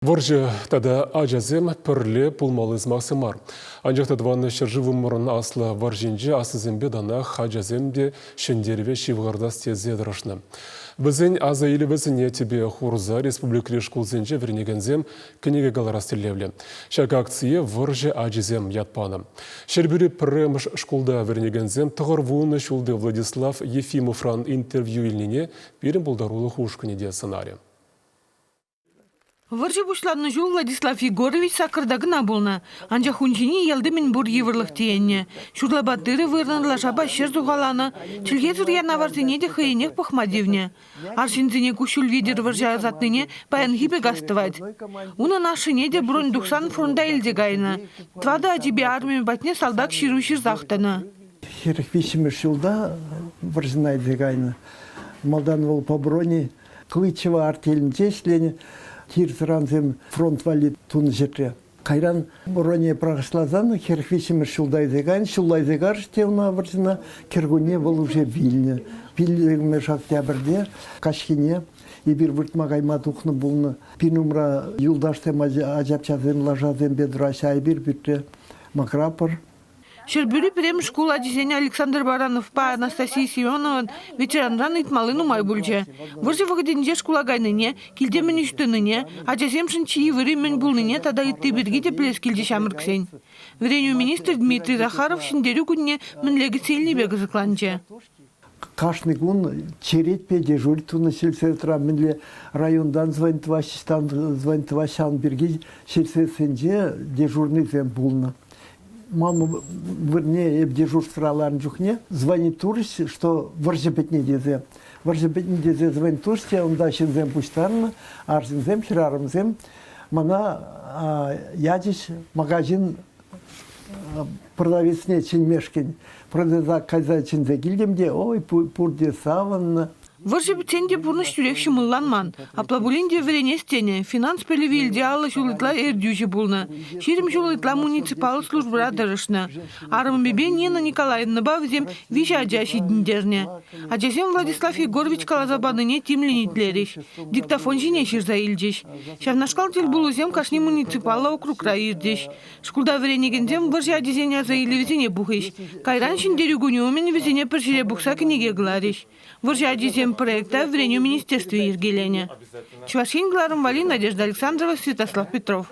Вӑрҫӑ тата ачасем пӗрле пулмалли сӑмахсем мар. Анчах та тӑван ҫӗршывӑмӑрӑн аслӑ вӑрҫинче аслисемпе танах ачасем те ҫӗнтерӗве ҫывхартас тесе тӑрӑшнӑ. Вӗсен аса илӗвӗсене тӗпе хурса республикӑри шкулсенче вӗренекенсем кӗнеке кӑларас тӗллевлӗ. Ҫак акцие «Вӑрҫӑ ачисем» ят панӑ. Ҫӗрпӳри пӗрремӗш шкулта вӗренекенсем 90 ҫулти Владислав Ефимовран интервью илнине пирӗн пултарулӑх ушкӑнӗ те сӑнарӗ. Вӑрҫӑ пуҫланнӑ ҫул Владислав Егорович саккӑрта кӑна пулнӑ. Анчах ун ҫине ялти мӗнпур йывӑрлӑх тиеннӗ. Ҫурлапа тырӑ вырнӑ, лашапа ҫӗр сухаланӑ, чӗлхесӗр янаварсене те хӑйӗнех пӑхма тивнӗ. Арҫынсене куҫҫуль витӗр вӑрҫа ӑсатнине паянхи пек астӑвать. Унӑн ашшӗне те бронь тухсан фронта илсе кайнӑ. Тӑватӑ ачипе армия патне салтак ҫыру ҫырсах тӑнӑ. 43-мӗш ҫулта вӑрҫӑна илсе кайнӑ. Малтан вӑл по броне Клычева артелӗнче ӗҫленӗ тир-тӑрансем фронт валли тунӑ ҫӗртре. Кайран броне пӑрахӑҫласан 43-мӗш ҫулта илсе кайнӑ, ҫулла илсе карӗҫ те ӑна вӑрҫӑна, кӗркунне вӑл уже вилнӗ. 5-мӗш октябрьте каҫхине эпир выртма кайма тухнӑ пулнӑ. Пин умра юлташсем, ачапчасем, лашасемпе тӑраҫҫӗ, а эпир пӳртре мӑкрапӑр. Ҫӗрпӳри пӗрремӗш шкул ачисен Александр Барановпа Анастасия Семенован ветеранран ыйтмалли нумай пулчӗ. Вӑрҫӑ вӑхӑтӗнче шкула кайнине, килте мӗн ӗҫ тунине, ачасемшӗн чи йывӑрри мӗн пулнине тата ытти пирки те пӗлес килчӗ ҫамрӑксен. Вӗренӳ министрӗ Дмитрий Захаров Ҫӗнтерӳ кунне мӗнле кӗтсе илнипе кӑсӑкланчӗ. Кашни кун черетпе дежурить тунӑ сельсоветра мӗнле районтан звонить тӑваҫҫӗ, звонить тӑваҫҫӗ, ҫавӑн пирки сельсоветсенче дежурныйсем пулнӑ. Мама вырӑнне эп дежурствӑра ларнӑ чухне звонить турӗҫ, что вӑрҫӑ пӗтнӗ тесе. Вӑрҫӑ пӗтнӗ тесе звонить турӗҫ те унта ҫынсем пуҫтарнӑ, арҫынсем, хӗрарӑмсем. Мана ячӗҫ магазин продавецне чӗнмешкӗн. Продавца кайса чӗнсе килтӗм те, ой, пурте савӑннӑ. Вӑрҫӑ пӗтсен те пурнӑҫ тӳрех ҫӑмӑлланман. Апла пулин те вӗренес тенӗ, финанс пӗлӗвӗ илсе 50 ҫул ытла ертӳҫӗ пулнӑ, 20 ҫул ытла муниципаллӑ службӑра тӑрӑшнӑ. Арӑмӗпе Нина Николаевнӑпа вӗсем виҫӗ ача ҫитӗнтернӗ. Ачасем Владислав Егорович каласа панине тимлӗн итлерӗҫ, диктофон ҫине ҫырса илчӗҫ. Ҫавнашкал тӗлпулусем кашни муниципаллӑ округра иртӗҫ. Шкулта вӗренекенсем вӑрҫӑ ачисен аса илӗвӗсене пухӗҫ. Кайран Ҫӗнтерӳ кунӗ умӗн вӗсене пӗр ҫӗре пухса кӗнеке кӑларӗҫ. Вӑрҫӑ ачисем проекта Вӗренӳ министерстви йӗркеленӗ. Чӑваш Ен кӑларӑм валли Надежда Александрова, Святослав Петров.